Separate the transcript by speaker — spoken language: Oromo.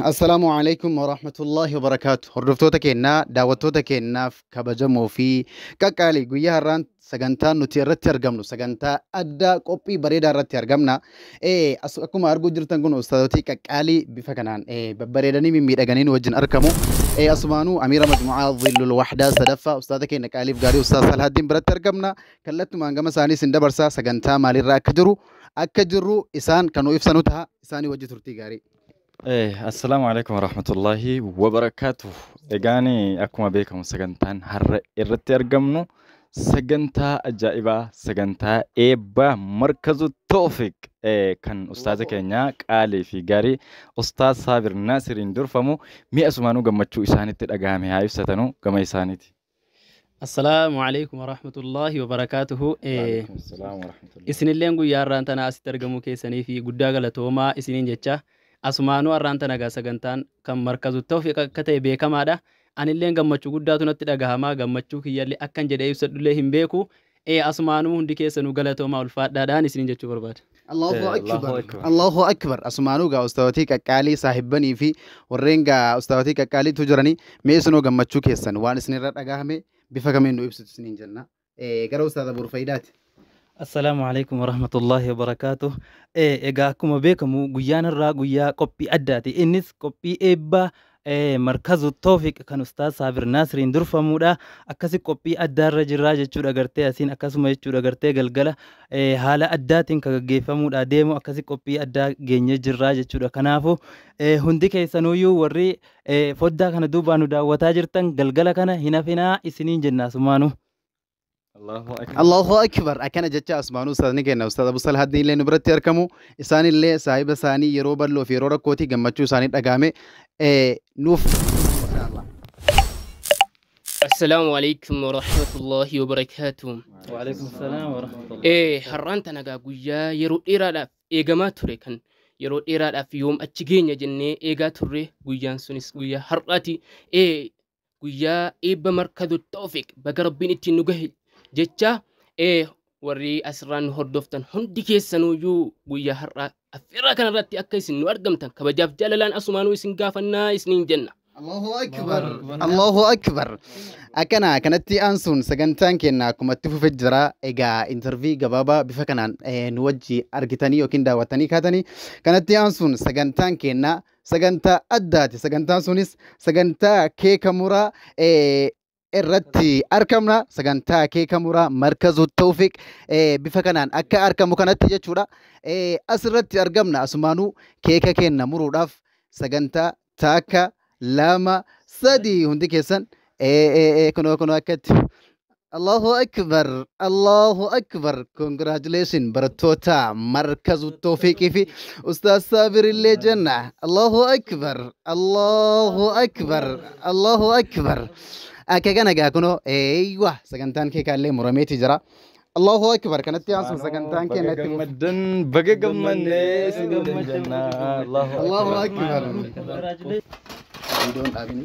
Speaker 1: Assalaamu alaikum warahmatullahi wabarakaatu. Hordoftoota keenyaa, daawwattoota keenyaaf kabajamoo fi qaqqaalii, guyyaa har'aan sagantaan nuti irratti argamnu sagantaa addaa, qophii bareedaa irratti argamna. Akkuma arguu jirtan kun ustaazotii qaqqaalii bifa kanaan babbareedanii mimmiidhaganii nu wajjin argamu. Asumaanuu Amiira Majmu'aa Dhillul Wahdaa sadaffaa, ustaaza keenya qaaliif gaarii, Ustaaz Salhaaddiin biratti argamna. Kallattumaan gama isaanii isin dabarsaa, sagantaa maalirraa akka jirru isaan kan nu ibsanu ta'a, isaanii wajji turtii gaarii.
Speaker 2: Assalaamu alaikum warahmatullahi wabarakaatuh. Egaan akkuma beekamu sagantaan har'a irratti argamnu sagantaa ajaa'ibaa, sagantaa eebbaa Markazu Toofiq kan ustaaza keenya qaalii fi gaarii Ustaaz Saabir Naasiriin durfamu. Mi'a sumaanuu gammachuu isaanitti dhagahame haa ibsatanu gama isaaniiti.
Speaker 3: Assalaamu alaikum warahmatullahi wabarakaatuhu. Isinilleen guyyaa har'aan tana asitti argamuu keessanii fi guddaa galatoomaa isiniin jecha. Asumaanuu har'aan tana egaa sagantaan kan Markazu Tawfiq akka ta'e beekamaadha. Anilleen gammachuu guddaatu natti dhagahamaa, gammachuu kiyyallee akkan jedhee ibsadhullee hin beeku. Asumaanuu hundi keessanuu galatoomaa, ulfaadhaadhaan isiniin jechuu barbaada.
Speaker 1: Allahu akbar. Allahu akbar. Asumaanuu gaa ustaazotii qaqqaalii saahibbanii fi warreen gaa ustaazotii qaqqaaliitu jiranii, mee isinoo gammachuu keessan waan isinirra dhagahame bifa kamiin nu ibsitu isiniin jenna. Gara ustaaza Burfaayidaati.
Speaker 4: Assalaamu alaikum warahmatullahi wabarakaatuh. Egaa akkuma beekamu guyyaan irraa guyyaa qophii addaati. Innis qophii eebbaa Markazu Toofiq kan Ustaaz Saabir Naasiriin durfamuudha. Akkasi qophii addaarra jirraa jechuudha gartee asiin, akkasuma jechuudha gartee galgala haala addaatiin kan gaggeeffamuudha deemu, akkasi qophii addaa geenyee jirraa jechuudha. Kanaafuu hundi keessanuyyuu warri foddaa kana duubaan nu daawwataa jirtan galgala kana hin hafinaa isiniin jenna asumaanuu.
Speaker 2: Allahu akbar.
Speaker 1: Allahu akbar. Akkana jecha asumaanuu ustaazni keenya Ustaaz Abu Salhaddin illee nu biratti argamu. Isaanillee saahiba isaanii yeroo bal'oo fi yeroo rakkootii gammachuu isaanii dhagahame nuuf.
Speaker 5: Assalaamu alaikum warahmatullahi wabarakaatuh.
Speaker 4: Waalaikum salaam warahmatullahi.
Speaker 5: Har'aan tana egaa guyyaa yeroo dheeraadhaaf eegamaa ture, kan yeroo dheeraadhaaf yoom achi geenya jennee eegaa turre, guyyaan sunis guyyaa har'aati. Guyyaa eebba Markazu Tawfiq baga Rabbiin ittiin nu gahe jecha, warri asirraan nu hordoftan hundi keessanuyyuu guyyaa har'aa affeerraa kanarratti akka isin nu argamtan kabajaaf jaalalaan asumaanuu isin gaafannaa isiniin jenna.
Speaker 1: Allahu akbar. Allahu akbar. Akkana kanatti aansuun sagantaan keenya akkuma itti fufee jira. Egaa interview gabaabaa bifa kanaan nu wajji argitanii yookiin daawwattanii kaatanii, kanatti aansuun sagantaan keenya sagantaa addaati. Sagantaan sunis sagantaa keeka muraa irratti argamna. Sagantaa keeka muraa Markazu Tawfiq bifa kanaan akka argamu kanatti jechuudha. Asirratti argamna, asumaanuu keeka keenya muruudhaaf sagantaa takka, lama, sadii, hundi keessan kunoo kunoo akkatti. Allahu akbar, Allahu akbar. Congratulation barattoota Markazu Tawfiqii fi Ustaaz Saabir illee jenna. Allahu akbar, Allahu akbar, Allahu akbar. Akka kana gaa kunoo eeywa sagantaan keekaallee murameeti jira. Allahu akbar. Kanatti aansuun sagantaan keenya
Speaker 2: Baga
Speaker 1: itti fufa.
Speaker 2: gammaddan, baga gammannee isiniin jenna.
Speaker 1: Allahu akbar.
Speaker 4: Congratulations.
Speaker 1: Viidiyoon dhaabini.